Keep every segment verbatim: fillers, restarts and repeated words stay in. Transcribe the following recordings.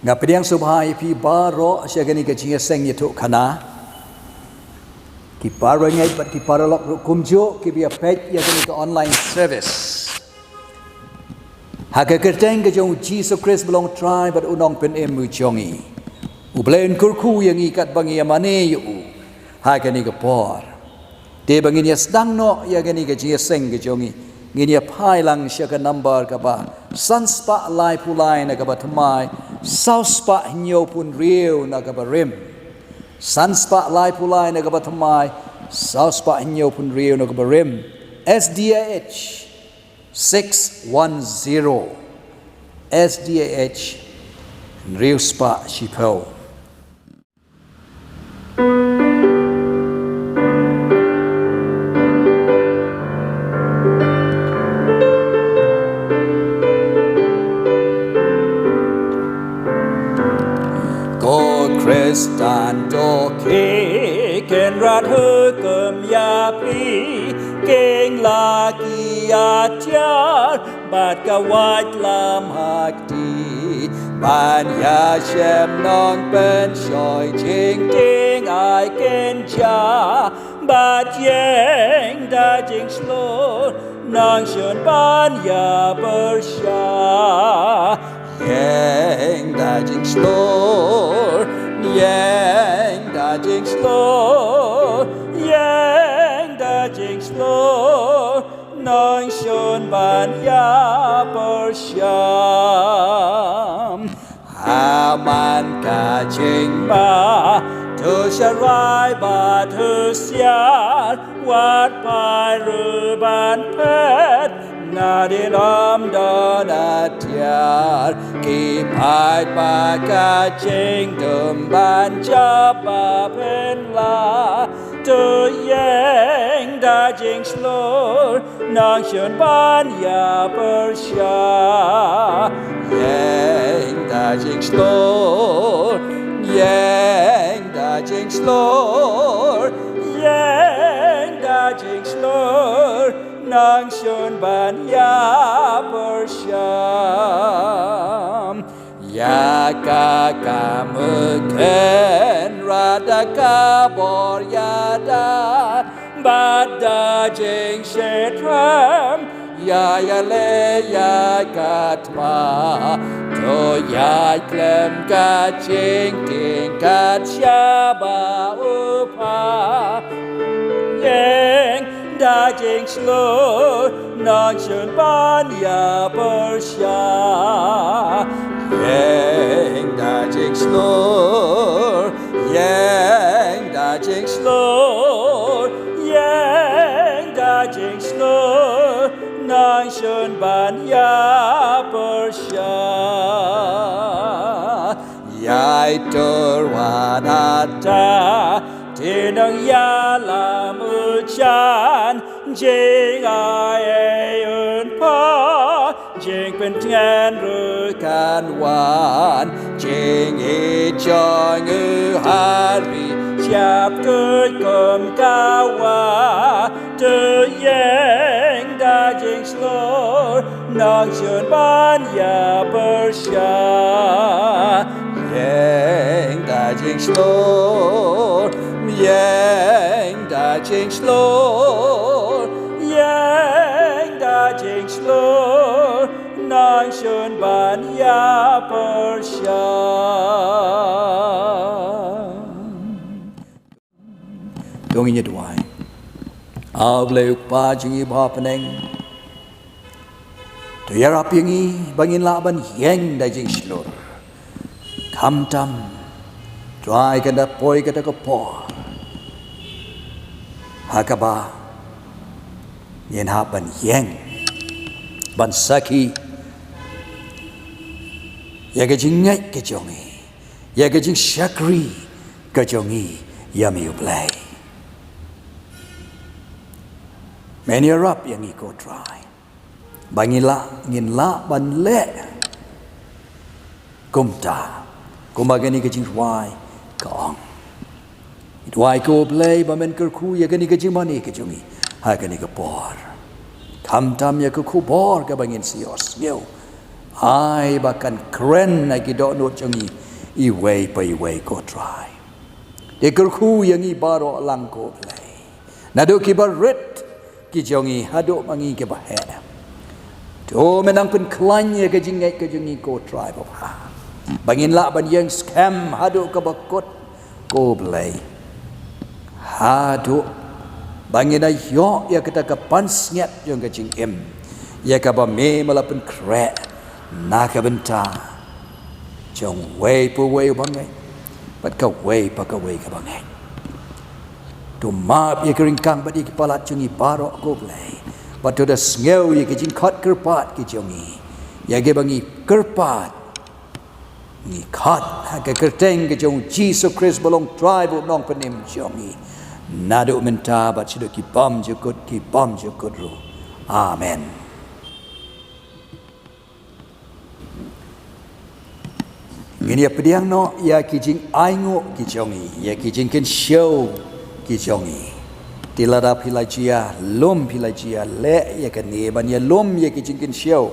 Nga pdiang sngewbha ïa phi baroh sha kane ka jingïaseng ïathuhkhana. Ki para ngeit bad ki para lok ruh kumjuh kiba ïa peit ïa kane ka online service. Ha ka kyrteng ka jong U Jisu Khrist ba long Trai bad U Nongpynim U jong ngi. U Blei un kyrkhu ïa ngi katba ngi ïa mane ïa u ha kane ka por. Te ba ngin ïa sdang noh ïa kane ka jingïaseng ka jong ngi, ngin ïa phai lang sha ka nambar kaba san spah laiphew lai na kaba thymmai, saw spah hynñiewphew hynriew na kaba rim. San spah laiphew lai na kaba thymmai, saw spah hynñiewphew hynriew na kaba rim. S D A H six one zero. S D A H hynriew spah shiphew. Ko Khristan to ki Kynrad hukum ïa phi, kin la ki atiar bad ka waitlam ha kti. Ban ïashem nongpynshoi jingtieng ai kynja, bad ïeng da jingshlur nongshun ban ïa pyrshah. Ïeng da jingshlur, ïeng da jingshlur, ïeng da jingshlur nongshun ban ïa pyrshah. Ha man ka jingma, to sharai bad husiar, wat phai ruh ban phet, nadien ym don atiar. Ki paidbah ka jingdum ban jop ba pynlah. To ïeng da jingshlur nongshun ban ïa pyrshah. Ïeng da jingshlur, ïeng da jingshlur, ïeng da jingshlur nongshun ban ïa pyrshah. Ïa ka kam u Kynrad da ka bor ïada bad da jingshitrhem, ïa ïaleh ïa ka thma. To ïa khlem ka jingtieng kat shaba u Kpa. Ïeng da jingshlur nongshun ban ïa pyrshah. Ïeng da jingshlur, ïeng da jingshlur, ïeng da jingshlur nongshun ban ïa pyrshah. Ïai tur wat ata, te nongïalam u jan, jingai ei un pha, jingpyntngen ruh kan wan, jingïeit jong u ha ri, sheptieng kum ka wah. To ïeng da jingshlur nongshun ban ïa pyrshah. Ïeng da jingshlur, ïeng da jingshlur, ïeng da jingshlur nongshun ban ïa pyrshah. To ngin ïa duwai. A Blei u Kpa jong ngi ba ha bneng, to ïarap ïa ngi ba ngin lah ban ïeng da jingshlur. Khamtam, Trai, kan da poi kata ka por ha kaba ngin hap ban ïeng ban sakhi ïa ka jingngeit ka jong ngi, ïa ka jingshakri ka jong ngi ïa me U Blei. Men ïarap ïa ngi ko Trai ba ngin lah, ngin lah ban leh kumta, kumba kane ka jingrwai ka ong. Ngi duwai ko Blei ba men kyrkhu ïa kane ka jingmane ka jong ngi ha kane ka por. Khamtam ïa ka khubor kaba ngin sa ïohsngew Ai ba kan kren na ki dohnud jong ngi iwei pa iwei, ko Trai. Te kyrkhu ïa ngi baroh lang, ko Blei. Naduh kiba rit ki jong ngi haduh ma ngi kiba heh. To men nang pynkhlaiñ ïa ka jingngeit ka jong ngi, ko Trai babha, ba ngin lah ban ïeng skhem haduh kaba kut, ko Blei. Haduh ba ngin ïoh ïa kata ka pansngiat jong ka jingim, ïa kaba me me la pynkhreh na ka bynta jong uwei pa uwei uba ngeit bad kawei pa kawei kaba ngeit. To map ïa ka ryngkang bad ïa ki palat jong ngi baroh, ko Blei, bad to da sngew ïa ki jingkhot kyrpad ki jong ngi, ïa kiba ngi kyrpad ngi khot ha ka kyrteng ka jong U Jisu Khrist ba long Trai bad U Nongpynim jong ngi, naduh mynta bad shaduh ki bymjukut ki bymjukut ruh. Amen. Ngin ïa pdiang noh ïa ki jingainguh ki jong ngi, ïa ki jingkynshew ki jong ngi. Te lada phi la jia lum, phi la jia leh ïa kane ban ïalum ïa ki jingkynshew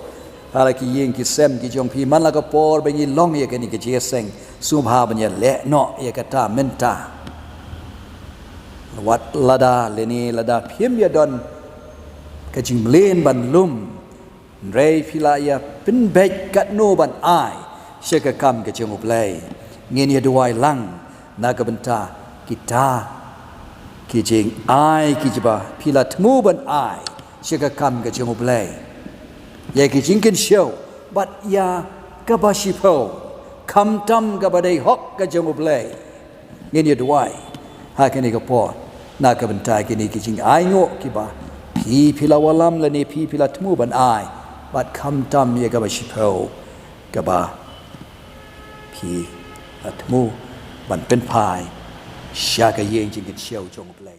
ha la ki ïing ki sem ki jong phi man la ka por ba ngi long ïa kane ka jingïaseng, sngewbha ban ïaleh noh ïa kata mynta. Wat lada lane lada phim ïa don ka jingmlien ban lum, hynrei phi la ïa pynbeit katno ban ai sha ka kam ka jong U Blei. Ngin ïa duwai lang na ka bynta kita ki jingai kiba phi la thmu ban ai sha ka kam ka jong U Blei, ïa ki jingkynshew bad ïa kaba shiphew, khamtam kaba dei hok ka jong U Blei. Ngin ïa duwai ha kane ka por na ka bynta kine ki jingainguh kiba phi phi la wallam lane phi phi la thmu ban ai, bad khamtam ïa kaba shiphew kaba phi la thmu ban pynphai sha ka ïing jingkynshew jong U Blei.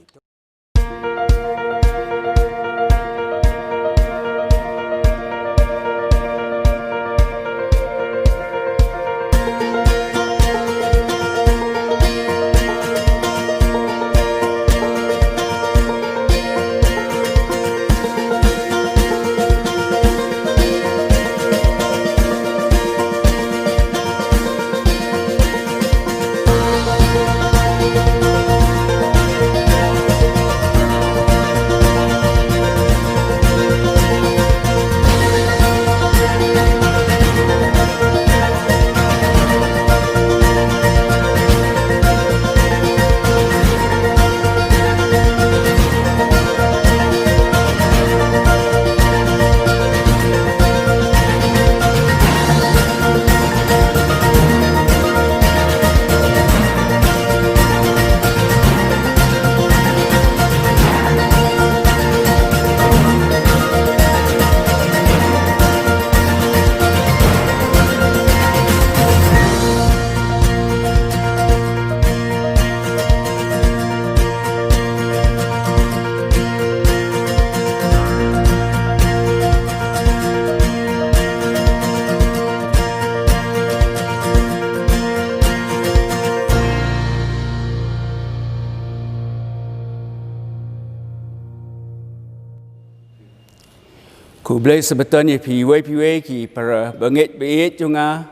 Khublei shibun ïa phi iwei pa iwei ki para bangeit baieit jong nga,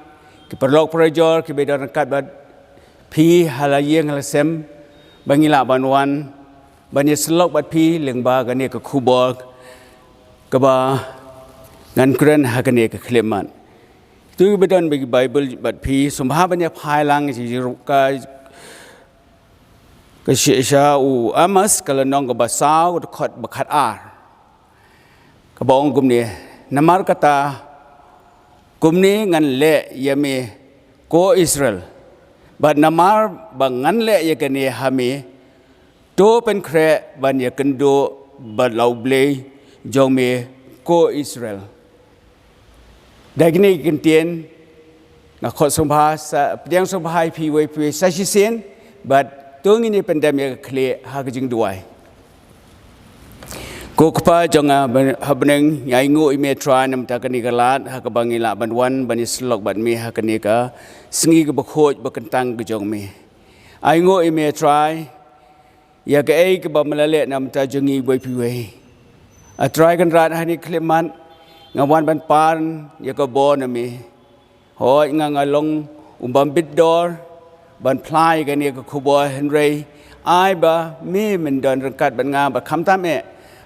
ki paralok parajor kiba don ryngkat bad phi ha la ïing ha la sem, ba ngi lah ban wan ban ïasyllok bad phi lyngba kane ka khubor kaba ngan kren ha kane ka khyllipmat. To kiba don bad ki Baibl bad phi, sngewbha ban ïa phai lang sha ka, ka shi-, sha u Amos, ka lynnong kaba saw, ka dkhot ba khatar. Kaba ong kumne: Namar kata kumne ngan leh ïa me, ko Israel, bad namar ba ngan leh ïa kane ha me, to pynkhreh ban ïakynduh bad la U Blei jong me, ko Israel. Da kine ki kyntien nga khot sngewbha sa, pdiang sngewbha ïa phi iwei pa iwei sa shisien, bad to ngin ïa pyndem ïa ka khlieh ha ka jingduwai. Ko Kpa jong nga ba ha bneng, ngi ainguh ïa me Trai namar kane ka lad ha kaba ngi lah ban wan ban ïasyllok bad me ha kane ka sngi kaba khuid ba kyntang ka jong me. Ainguh ïa me Trai ïa kaei kaba me la leh na ka bynta jong ngi iwei pa iwei. A Trai Kynrad, ha kane ka khyllipmat Nga wan ban pan ïa ka bor na me. Hooid, nga nga long u bym bit dor ban phla ïa kane ka khubor, hynrei ai ba me men don ryngkat bad nga, ba khamtam eh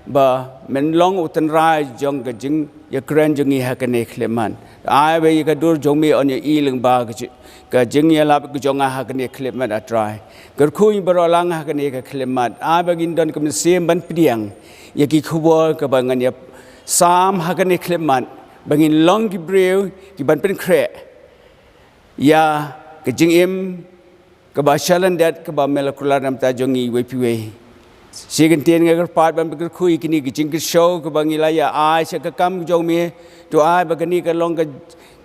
ba men long u tynrai jong ka jingïakren jong ngi ha kane ka khyllipmat. Ai ba ïa ka dur jong me yn ïohi lyngba ka ji-, ka jingïalap ka jong nga ha kane ka khyllipmat, A Trai. Kyrkhu ïa ngi baroh lang ha kane ka khyllipmat. Ai ba ngin don ka mynsiem ban pdiang ïa ki khubor kaba ngan ïa sam ha kane ka khyllipmat, ba ngin long ki briew ki ban pynkhreh ïa ka jingim kaba shalyndet, kaba me la kular na ka bynta jong ngi iwei pa iwei. Shi kyntien nga kyrpad ban pynkyrkhu ïa kine ki jingkyrshaw kaba ngi la ïa ai sha ka kam jong me. To ai ba kane ka long ka,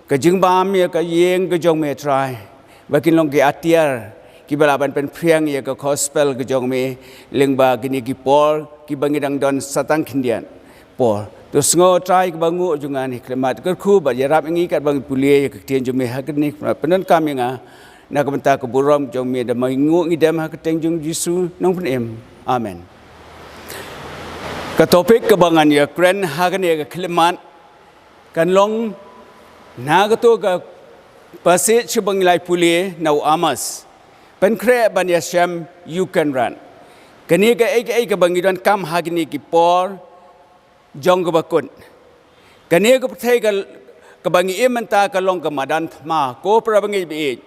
ka jingbam ïa ka ïing ka jong me, Trai, ba kin long ki atiar kiba lah ban pynphriang ïa ka gospel ka jong me lyngba kine ki por kiba ngi dang don sa tang khyndiat por. To sngew, Trai, kaba nguh jong nga ha kane ka khyllipmat. Kyrkhu bad ïarap ïa ngi katba ngi pule ïa ka ktien jong me ha kane ka khyllipmat. Pyndonkam ïa nga na ka bynta ka burom jong me, da ma ngi nguh ngi dem ha ka kyrteng jong U Jisu, U Nongpynim. Amen. Ka topic kaba ngan ïakren ha kane ka khyllipmat kan long na kato ka passage ba ngi la ïa pule na u Amos. Pynkhreh ban ïashem ïa u Kynrad. Kane kaei kaei kaba ngi donkam ha kine ki por jong kaba kut. Kane ka pyrthei ka, kaba ngi im mynta ka long ka madan thma, ko para bangeit ba ïeit.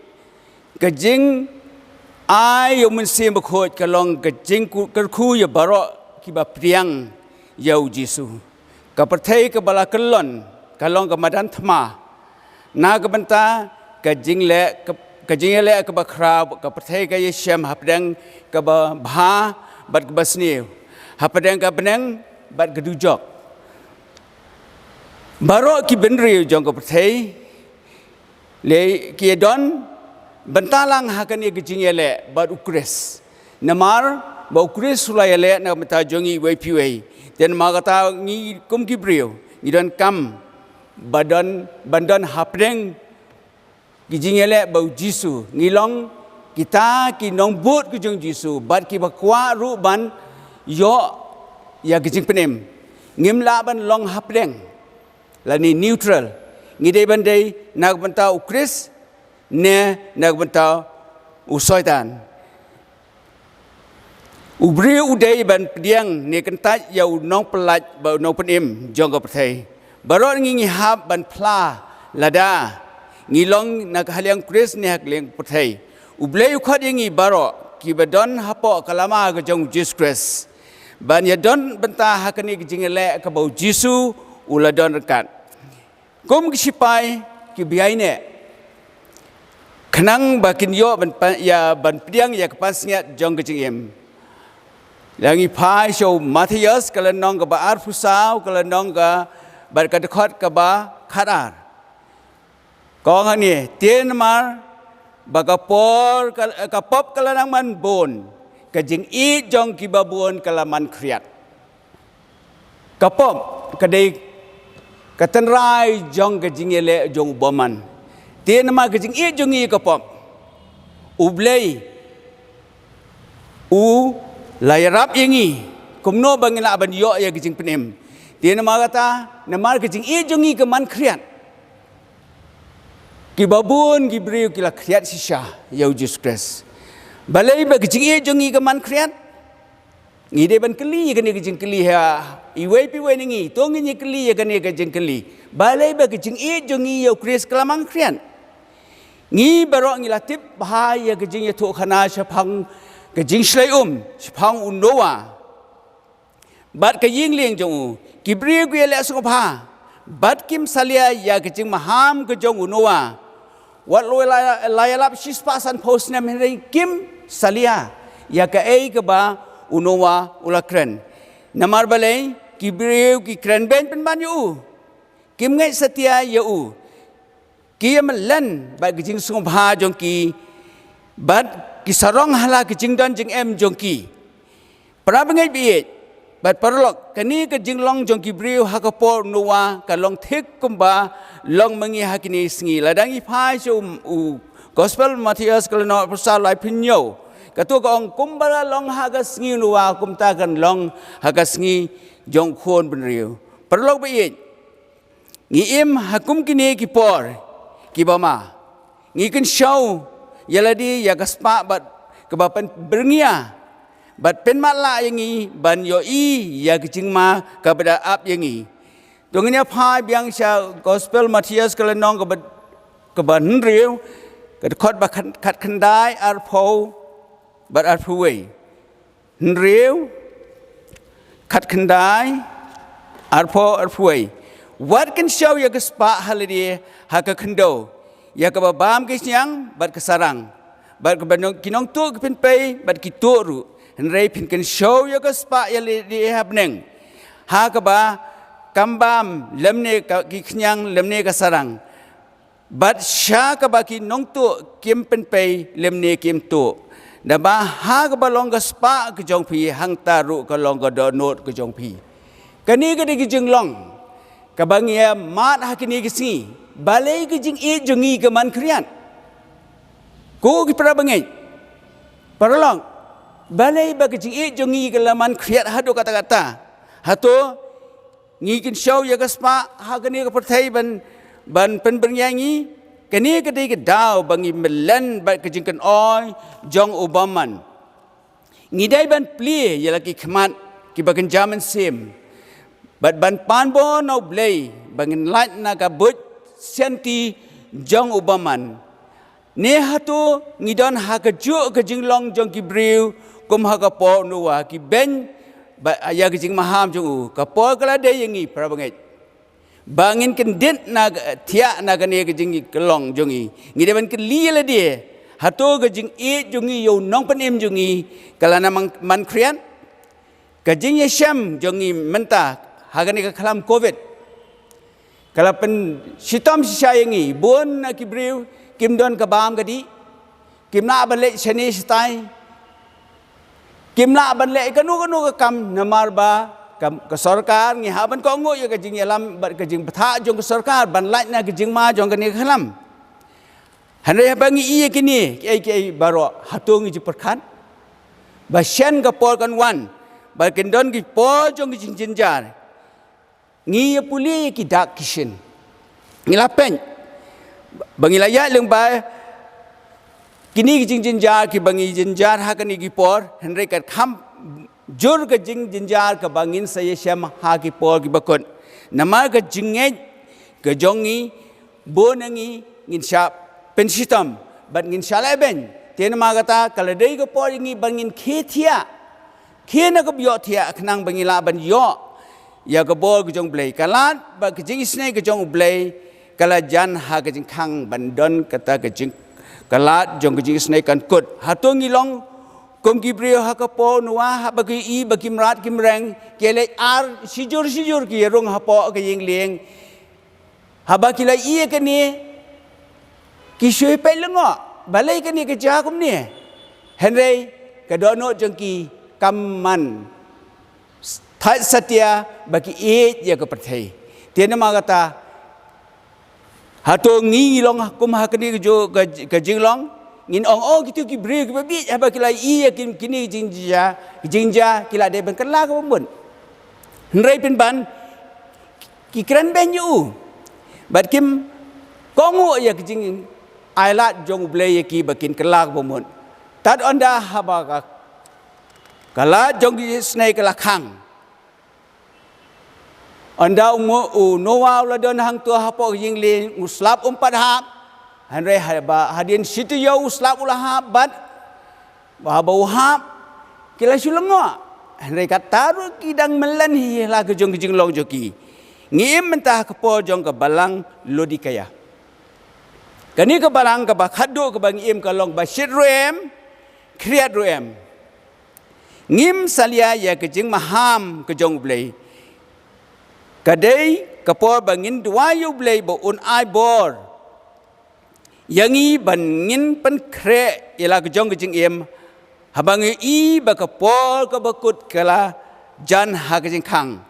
Ka jingai ïa U Mynsiem Bakhuid ka long ka jingkyrkhu ïa baroh kiba pdiang ïa U Jisu. Ka pyrthei kaba la kyllon ka long ka madan thma. Na ka bynta ka jingleh, ka, ka jingïaleh kaba khraw, ka pyrthei ka ïashem hapdeng kaba bha bad kaba sniew, hapdeng ka bneng bad ka dujok. Baroh ki bynriew jong ka pyrthei lei ki ïadon bynta lang ha kane ka jingïaleh bad U Khrist. Namar ba U Khrist u la ïaleh na ka bynta jong ngi iwei pa iwei. Te namar kata ngi kum ki briew ngi donkam ba don, ban don hapdeng ki jingïaleh bad U Jisu. Ngi long kita ki nongbud ka jong U Jisu bad kiba kwah ruh ban ïoh ïa ka jingpynim. Ngim lah ban long hapdeng lane neutral. Ngi dei ban dei na ka bynta U Khrist ne na ka bynta u Soitan. U briew u dei ban pdiang ne kyntait ïa u nongpyllait bad u nongpynim jong ka pyrthei. Baroh ngi ngi hap ban phla lada ngi long na ka liang Khrist ne ha ka liang pyrthei. U Blei u khot ïa ngi baroh kiba don hapoh ka lama ka jong U Jisu Khrist ban ïadon bynta ha kane ka jingïaleh kaba U Jisu u la don ryngkat. Kum ki shipai kiba ïaineh khnang ba kin ïoh ban pa-, ïa ban pdiang ïa ka pansngiat jong ka jingim. Lada ngi phai sha u Mathaios ka lynnong kaba arphew saw, ka lynnong ka, bad ka dkhot kaba khatar. Ka ong hangne, te namar ba ka por ka, ka pop ka la nang man bun, ka jingïeit jong kiba bun ka la man khriat. Ka pop ka dei ka tynrai jong ka jingïaleh jong u bymman. Te namar ka jingïeit jong ngi ka pop, U Blei u la ïarap ïa ngi kumno ba ngin lah ban ïoh ïa ka jingpynim. Te namar kata, namar ka jingïeit jong ngi ka man khriat, kiba bun ki briew ki la khriat shisha ïa U Jisu Khrist. Balei ba ka jingïeit jong ngi ka man khriat? Ngi dei ban kylli ïa kane ka jingkylli ha iwei pa iwei na ngi. To ngin ïa kylli ïa kane ka jingkylli. Balei ba ka jingïeit jong ngi ïa U Khrist ka la man khriat? Ngi baroh ngi la tip bha ïa ka jingïathuhkhana shaphang ka jingshlei um shaphang u Noah bad ka ïing lieng jong u. Ki briew ki ïaleh sngewbha bad kim salia ïa ka jingmaham ka jong u Noah. Wat la, la ïalap shispah sanphew snem hynrei kim salia ïa kaei kaba u Noah u la kren. Namar balei? Ki briew ki kren beiñ pynban ïa u. Kim ngeit satia ïa u. Ki ïamlien bad ka jingsngewbha jong ki bad ki sarong ha la ka jingdon jingem jong ki. Para bangeit ba ïeit bad paralok, kane ka jinglong jong ki briew ha ka por Noah ka long thik kumba long ma ngi ha kine sngi. Lada ngi phai sha u, u Gospel Mathaios ka lynnong arphew saw, laiphew hynñiew, kato ka ong, kumba la long ha ka sngi Noah kumta kan long ha ka sngi jong u Khun Bynriew. Paralok ba ïeit, Ngi im ha kum kine ki por kiba ma, ngi kynshew ïa lade ïa ka spah bad kaba pynbyrngia bad pynmatlah ïa ngi ban ïohi ïa ka jingma kaba da ap ïa ngi. To ngin ïa phai biang sha Gospel Mathaios ka lynnong kaba, kaba hynriew, ka dkhot ba khat, khatkhyndai, arphew bad arphew wei. Hynriew, khatkhyndai, arphew, arphew wei. Wat kynshew ïa ka spah ha lade ha ka khyndew, ïa kaba bam ka shñiang bad ka sarang, bad kaba nong, ki nongtuh ki pynpei bad ki tuh ruh. Hynrei phin kynshew ïa ka spah ïa lade ha bneng, ha kaba kam bam lymne ka, ki khñiang lymne ka sarang, bad sha kaba ki nongtuh kim pynpei lymne kim tuh. Naba ha kaba long ka spah ka jong phi, hangta ruh ka long ka dohnud ka jong phi. Kane ka dei ka jinglong kaba ngi ïa mad ha kine ki sngi. Balei ka jingïeit jong ngi ka man khriat? Ko ki para bangeit, paralok, balei ba ka jingïeit jong ngi ka la man khriat haduh katta katta? Hato ngi kynshew ïa ka spah ha kane ka pyrthei ban, ban pynbyrngia ngi? Kane ka dei ka daw ba ngi mlien bad ka jingkynoi jong u bymman. Ngi dei ban plie ïa la ki khmat kiba kynja mynsiem bad ban pan bor na U Blei ba ngin lait na ka buit sianti jong u bymman. Ne hato ngi don ha kajuh ka jinglong jong ki briew kum ha ka por u Noah, ki beiñ ba ïa ka jingmaham jong u? Ka por ka la dei ïa ngi, para bangeit, ba ngin kyndit na ka, thiah na kane ka jingkylong jong ngi. Ngi dei ban kylli ïa lade, hato ka jingïeit jong ngi ïa u Nongpynim jong ngi ka la na man, man khriat? Ka jingïashem jong ngi mynta ha kane ka khlam covid ka la pynshitom shisha ïa ngi. Bun na ki briew kim don ka bam ka dih, kim lah ban leit shane shatai, kim lah ban leit kano kano ka kam namar ba ka, ka sorkar, ngi hap ban kohnguh ïa ka jingïalam bad ka jingbthah jong ka sorkar ban lait na ka jingma jong kane ka khlam. Hynrei haba ngi ïohi ïa kine kiei kiei baroh, hato ngi ju pyrkhat ba shen ka por kan wan ba kin don ki por jong ka jingjynjar? Ngi ïa pule ïa ki dak ki shin. Ngi la peit ba ngi la ïaid lyngba kine ki jingjynjar kiba ngi jynjar ha kine ki por, hynrei ka kham jur ka jingjynjar kaba ngin sa ïashem ha ki por kiba kut. Namar ka jingngeit ka jong ngi, bun na ngi ngin shah pynshitom bad ngin shah leh beiñ. Te namar kata ka la dei ka por ïa ngi ba ngin khie thiah, khie na ka bioh thiah khnang ba ngi lah ban ïoh ïa ka bor ka jong U Blei. Ka lad bad ka jingisynei ka jong U Blei ka la jan ha ka jingkhang ban don kata ka jing, ka lad jong ka jingisynei kan kut. Hato ngi long kum ki briew ha ka por u Noah, haba ki ïohi ba ki mrad ki mreng ki leit ar shijur shijur, ki ïarung hapoh ka ïing lieng? Haba ki la ïohi ïa kane, ki shu peit lyngngoh, balei kane ka jia kumne? Hynrei ka dohnud jong ki kam man thait satia ba ki ïeit ïa ka pyrthei. Te namar kata, hato ngi long kum ha kane ka ju, ka, ka jinglong? Ngin ong, oh, kito ki briew kiba bieit, haba ki la ïohi ïa kin, kine ki jingjia, ki jingjia, ki la dei ban kylla kaba mut. Hynrei pynban ki kren beiñ ïa u bad kim kohnguh ïa ka jingailad jong U Blei ïa ki ba kin kylla kaba mut. Tad ynda haba ka, ka lad jong ka jingisynei ka la khang, ynda u mo, u Noah u la don hangto hapoh ka ïing lieng, u slap um pat hap. Hynrei haba hadien shi taïew u slap u la hap bad haba u hap, ki la shu lyngngoh. Hynrei kata ruh ki dang mlien hi ha la ka jong ka jinglong jong ki. Ngi im mynta ha ka por jong ka balang Laodikaïa. Kane ka balang kaba khatduh kaba ngi im ka long ba shit ruh em, khriat ruh em. Ngim salia ïa ka jingmaham ka jong U Blei. Ka dei ka por ba ngin duwai ïa U Blei ba un ai bor ïa ngi ban ngin pynkhreh ïa la ka jong ka jingim, haba ngi ïohi ba ka por kaba kut ka la jan ha ka jingkhang.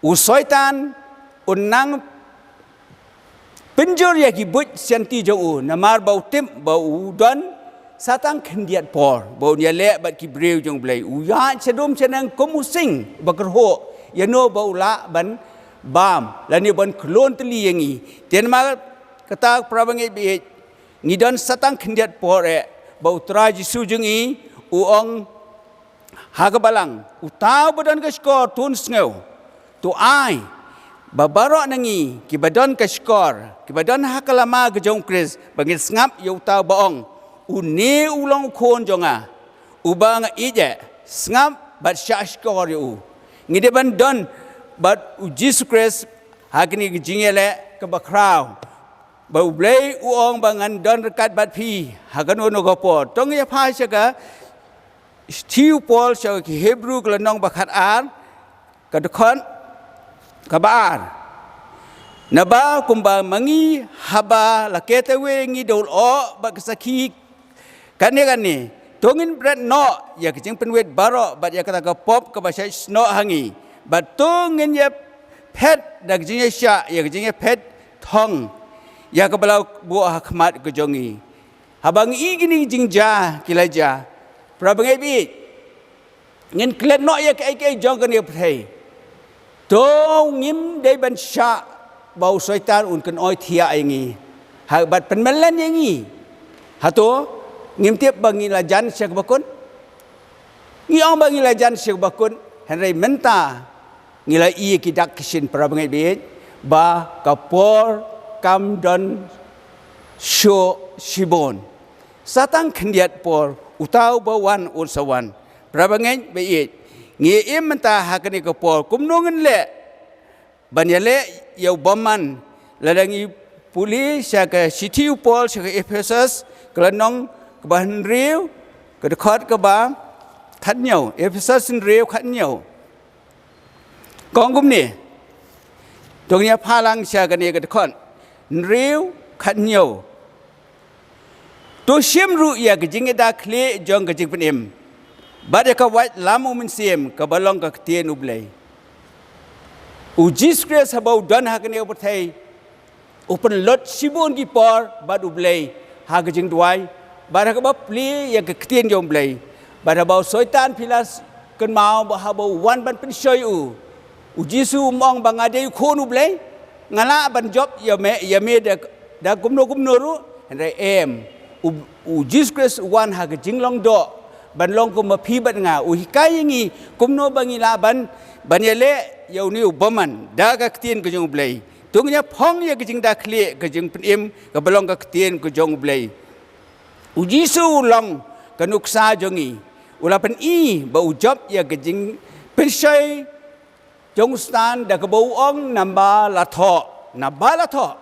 U Soitan un nang pynjur ïa ki buit sianti jong u, namar ba u tip ba u don sa tang khyndiat por ba un ïaleh bad ki briew jong U Blei. U ïaid shadum shaneng kum u sing ba kyrhuh, ïano ba u lah ban bam lane ban khlon tylli ïa ngi. Te namar kata, para bangeit baieit, ngi don sa tang khyndiat por eh ba U Trai Jisu jong ngi u ong ha ka balang, uta uba don ka shkor to un sngew. To ai ba baroh na ngi kiba don ka shkor, kiba don ha ka lama ka jong U Khrist, ba ngin sngap ïa uta uba ong, une u long u Khun jong nga uba nga ïeit eh, sngap bad shah shkor ïa u. Ngi dei ban don bad U Jisu Khrist ha kane ka jingïaleh kaba khraw, ba U Blei u ong ba ngan don ryngkat bad phi ha kano kano ka por. To ngin ïa phai sha ka Shithi u Paul sha ki Hebru, ka lynnong ba khatar, ka dkhot kaba ar. Naba kumba ma ngi haba la kynthei ngi da u lyoh bad ka sakhi kane kane, to ngin bret noh ïa ka jingpynwit baroh bad ïa kata ka pop kaba shait snoh ha ngi, bad to ngin ïa phet da ka jingïashah ïa ka jingïaphet thong ïa kaba la buh ha khmat ka jong ngi. Haba ngi i kine ki jingjia ki la jia, para bangeit baieit, ngin klet noh ïa kaei kaei jong kane ka pyrthei. To ngim dei ban shah ba u Soitan un kynoi thiah ïa ngi, ha bad pynmyllen ïa ngi. Hato ngim tip ba ngi la jan sha kaba kut? Ngi ong ba ngi la jan sha kaba kut, hynrei mynta ngi la i ki dak ki shin, para bangeit baieit, ba ka por kam don shuh shibun. Sa tang khyndiat por, uta uba wan un sa wan. Para bangeit baieit, ngi im mynta ha kane ka por, kumno ngin leh ban ïaleh ïa u bymman? Lada ngi pule sha ka Shithi u Paul sha ka Ephesus, ka lynnong kaba hynriew, ka dkhot kaba khathynñiew. Ephesus hynriew khathynñiew. Ka ong kumne. To ngin ïa phai lang sha kane ka dkhot hynriew khathynñiew. To shim ruh ïa ka jingïada khlieh jong ka jingpynim bad ïa ka waitlam U Mynsiem kaba long ka ktien U Blei. U Jisu Khrist haba u don ha kane ka pyrthei, u pynlut shibun ki por bad U Blei ha ka jingduwai, bad ha kaba plie ïa ka ktien jong U Blei. Bad haba u Soitan phi la kynmaw ba haba u wan ban pynshoi u, U Jisu um ong ba nga dei u Khun U Blei, nga lah ban jop ïa me, ïa me da, da kumno kumno ruh, hynrei em. U, U Jisu Khrist u wan ha ka jinglong doh ban long kum ma phi bad nga. U hikai ïa ngi kumno ba ngi lah ban, ban ïaleh ïa une u bymman da ka ktien ka jong U Blei. To ngin ïa phong ïa ka jingïada khlieh ka jingpynim kaba long ka ktien ka jong U Blei. U Jisu u long ka nuksa jong ngi. U la pyni ba u jop ïa ka jingpynshoi jong u Soitan da kaba u ong, naba la thoh, naba la thoh.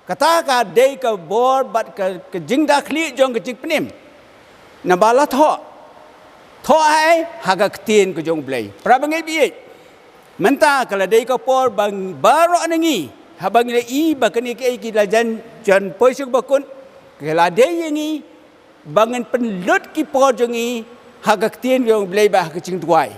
Kata ka dei ka bor bad ka, ka jingïada khlieh jong ka jingpynim. Naba la thoh. Thoh ha ei? Ha ka ktien ka jong U Blei. Para bangeit baieit, mynta ka la dei ka por ba baroh na ngi, haba ngi la i ba kine kiei ki la jan, jan poi sha kaba kut, ka la dei ïa ngi ba ngin pynlut ki por jong ngi ha ka ktien jong U Blei bad ha ka jingduwai.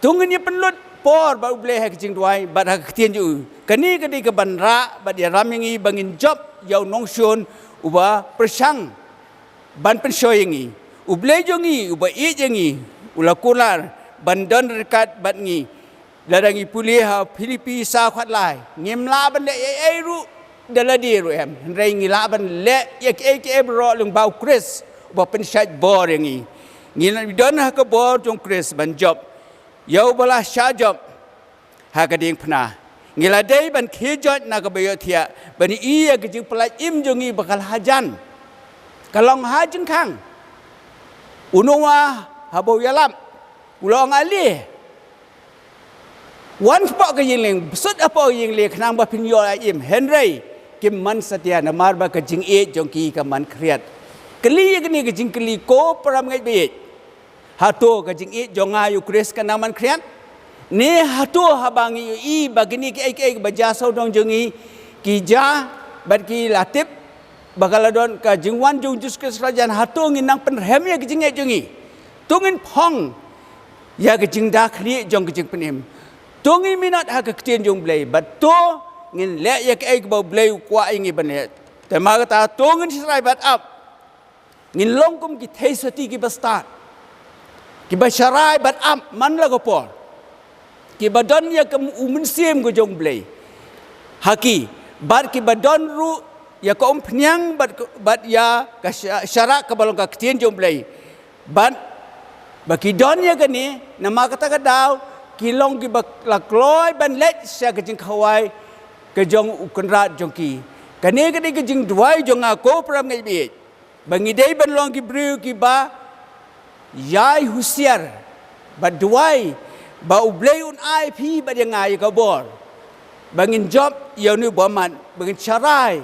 To ngin ïa pynlut por bad U Blei ha ka jingduwai bad ha ka ktien jong u. Kane ka dei kaban rah bad ïalam ïa ngi ba ngin jop ïa u nongshun uba pyrshang ban pynshoi ïa ngi. U Blei jong ngi uba ïeit ïa ngi, u la kular ban don ryngkat bad ngi. Lada ngi pule ha Philippi saw khatlai, ngim lah ban leh ei ei ruh da lade ruh em, hynrei ngi lah ban leh ïa kiei kiei baroh lyngba U Khrist uba pynshait bor ïa ngi. Ngi don ha ka bor jong U Khrist ban jop ïa uba la shah jop ha ka diengphna. Ngi la dei ban khie joit na kaba ïohthiah, ban i ïa ka jingpyllait im jong ngi ba ka la hajan, ka long ha jingkhang. U Noah haba u ïalap, u la ong, ale, wan hapoh ka ïing lieng, sut hapoh ka ïing lieng khnang ba phin ïoh ïa im. Hynrei kim mon satia namar ba ka jingïeit jong ki ka man khriat. Kylli ïa kane ka jingkylli ko para bangeit baieit. Hato ka jingïeit jong nga ïa U Khrist ka nang man khriat? Ne hato haba ngi ïohi ba kine kiei kiei kiba jia sawdong jong ngi ki jia bad ki la tip ba ka la don ka jingwan jong U Jisu Khrist ka la jan, hato ngin nang pynrhem ïa ka jingïeit jong ngi? To ngin phong ïa ka jingïada khlieh jong ka jingpynim. To ngin minot ha ka ktien jong U Blei bad to ngin leh ïa kaei kaba U Blei u kwah ïa ngi ban leh. Te namar kata to ngin sharai bad ap. Ngin long kum ki theisotti kiba stad, kiba sharai bad ap man la ka por. Kiba don ïa ka u mynsiem ka jong Blei ha ki, bad kiba don ruh ïa ka umphniang bad, bad ïa ka sha-, sharak kaba long ka ktien jong Blei. Bad ba ki don ïa kane, namar kata ka daw ki long kiba la kloi ban leit sha ka jingkhawai ka jong u Kynrad jong ki. Kane ka dei ka jingduwai jong nga ko para bangeit, ba ngi dei ban long ki briew kiba ïai husiar bad duwai ba U Blei un ai phi bad ïa nga ïa ka bor ba ngin jop ïa une u bymman, ba ngin sharai,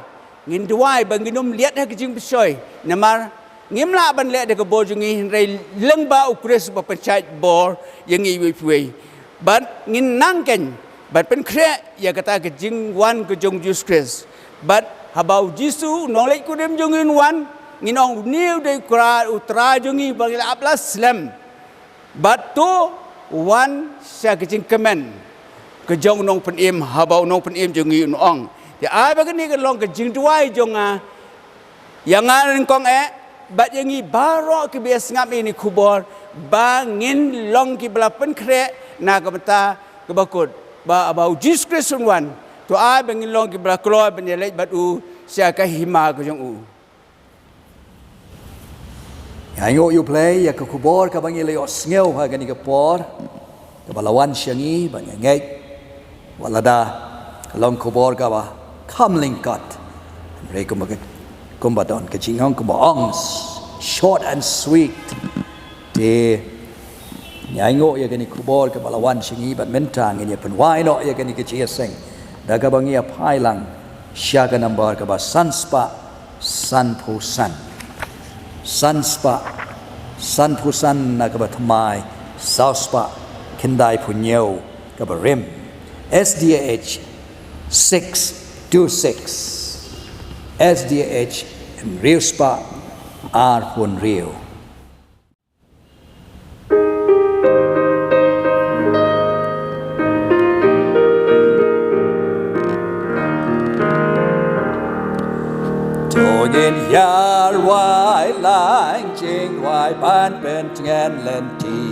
ngin duwai ba ngin ym leit ha ka jingpynshoi, namar ngim lah ban leit da ka bor jong ngi, hynrei lyngba U Khrist ba pynshait bor ïa ngi iwei pa iwei. Bad ngin nang keiñ ban pynkhreh ïa kata ka jingwan ka jong U Jisu Khrist. Bad haba U Jisu u nongleit kurim jong ngi un wan, ngin ong, une u dei u Kra-, u Trai jong ngi ba ngi la ap la slem. Bad to wan sha ka jingkmen ka jong u nongpynim, haba u nongpynim jong ngi un ong. Te ai ba kane ka long ka jingduwai jong nga ïa nga nyngkong eh, bad ïa ngi baroh kiba ïa sngap ïa kane ka khubor, ba ngin long kiba la pynkhreh na ka bynta kaba kut, ba, ba U Jisu Khrist un wan, to ai ba ngin long kiba la kloi ban ïaleit bad u sha ka hima ka jong u. Ngi ainguh ïa U Blei ïa ka khubor kaba ngi la ïohsngew ha kane ka por, kaba la wan sha ngi, ba ngi ngeit wat lada ka long khubor kaba kham lyngkot, hynrei kumba ka, kumba don ka jingong, kumba ong, short and sweet. Te ngi ainguh ïa kane ka khubor kaba la wan sha ngi, bad mynta ngin ïa pynwai noh ïa kane ka jingïaseng da kaba ngi ïa phai lang sha ka nambar kaba san spah sanphew san. San spah sanphew san na kaba thymmai saw spah khyndai phew hynñiew kaba rim. S D A H six two six. S D A H hynriew spah arphew hynriew. To ngin ïa rwai lang jingduwai ban pyntngen lynti,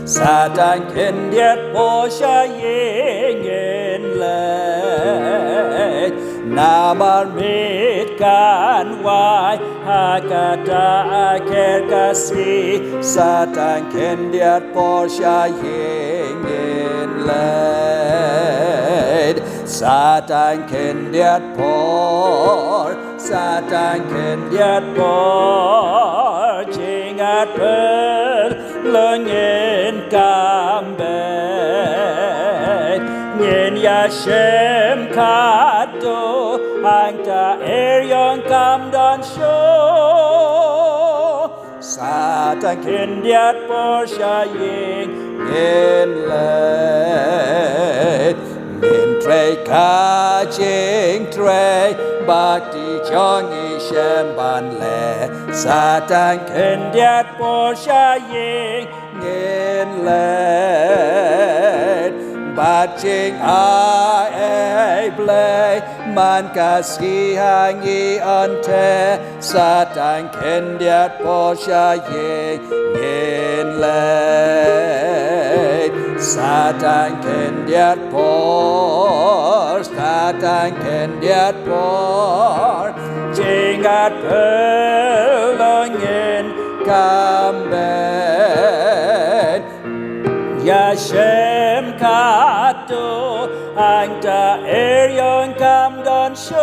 Satan khyndiat por sha ïing ngin leit. Namar miet kan wai ha kata ka kyrka sngi, Satan khyndiat por sha ïing ngin leit. Satan khyndiat por, Satan khyndiat por, jingïapyllun ngin kam beit. Ngin ïashim katto, hangta eriong kam don shuh. Satan khyndiat por sha ïing ngin leit. Ngin trei ka jingtrei bakti jong ngi shem ban leh. Satan khyndiat por sha ïing ngin leit. Bad jingai ei Blei man ka sngi ha ngi ynte. Satan khyndiat por sha ïing ngin leit. Satan khyndiat por, Satan khyndiat por, jingïapyllun ngin kam beit. Ïashim katto, hangta eriong kam don shuh.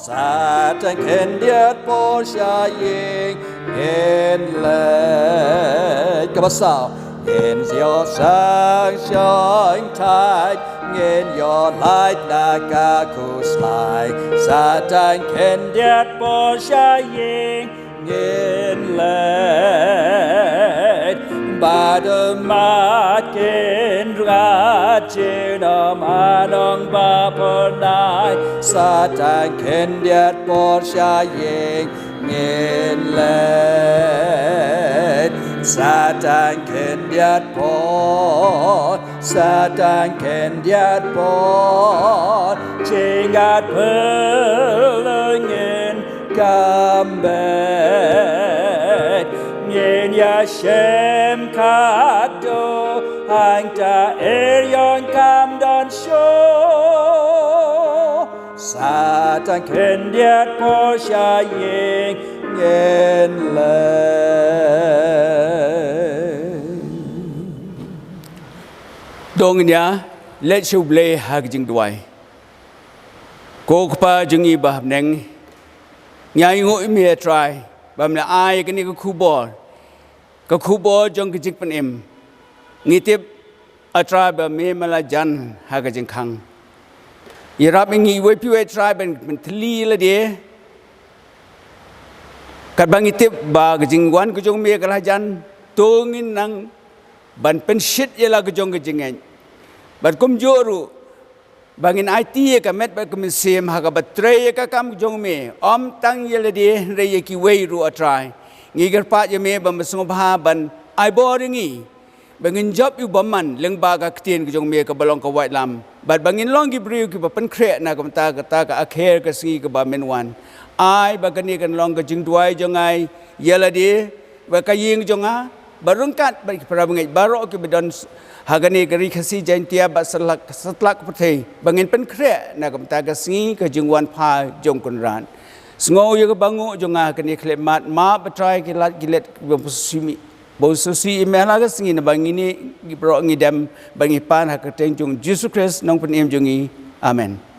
Satan khyndiat por sha ïing ngin leit. Kaba saw. Ngin ïoh sang shongthait, ngin ïoh lait na ka khuslai. Satan khyndiat por sha ïing ngin leit. Bad u mat kin rat junom ha nongbah phyrnai. Satan khyndiat por sha ïing ngin leit. Satan khyndiat por, Satan khyndiat por, jingïapyllun ngin kam beit. Ngin Ïa shem khadduh hangta er ïong kam don shuh. Satan khyndiat por sha ïing ngin leit. Dong nia, leit sha U Blei ha ka jingduwai. Ko Kpa jong ngi ba ha bneng, ngi ainguh ïa me Trai, ba me la ai kane ka khubor, ka khubor jong ka jingpynim. Ngi tip A Trai ba me me la jan ha ka jingkhang. Ïarap ïa ngi iwei pa iwei Trai ban pynthylli ïa lade. Katba ngi tip ba ka jingwan ka jong me ka la jan, to ngin nang ban pynshit ïa la ka jong ka jingngeit. Bad kumjuh ruh, ba ngin aiti ïa ka met bad ka mynsiem ha kaba trei ïa ka kam jong me, ym tang ïa lade hynrei ïa kiwei ruh A Trai. Ngi kyrpad ïa me ba me sngewbha ban ai bor ïa ngi, ba ngin jop ïa u bymman lyngba ka ktien ka jong me kaba long ka waitlam, bad ba ngin long ki briew kiba pynkhreh na ka bynta kata ka akher ka sngi kaba men wan. Ai ba kane kan long ka jingduwai jong nga ïa lade, bad ka ïing jong nga, bad ryngkat bad ki para bangeit baroh kiba don ha kane ka Ri Khasi Jaintia bad satlak, satlak pyrthei, ba ngin pynkhreh na ka bynta ka sngi ka jingwan phai jong Kynrad. Sngew ïa ka banguh jong nga ha kane ka khyllipmat, map ba Trai ki lad ki let kiba sngewsih, ba sngewsih ïa me ha la ka sngi, naba ngi ne baroh ngi dem bad ngi pan ha ka kyrteng jong U Jisu Khrist, Nongpynim jong ngi. Amen.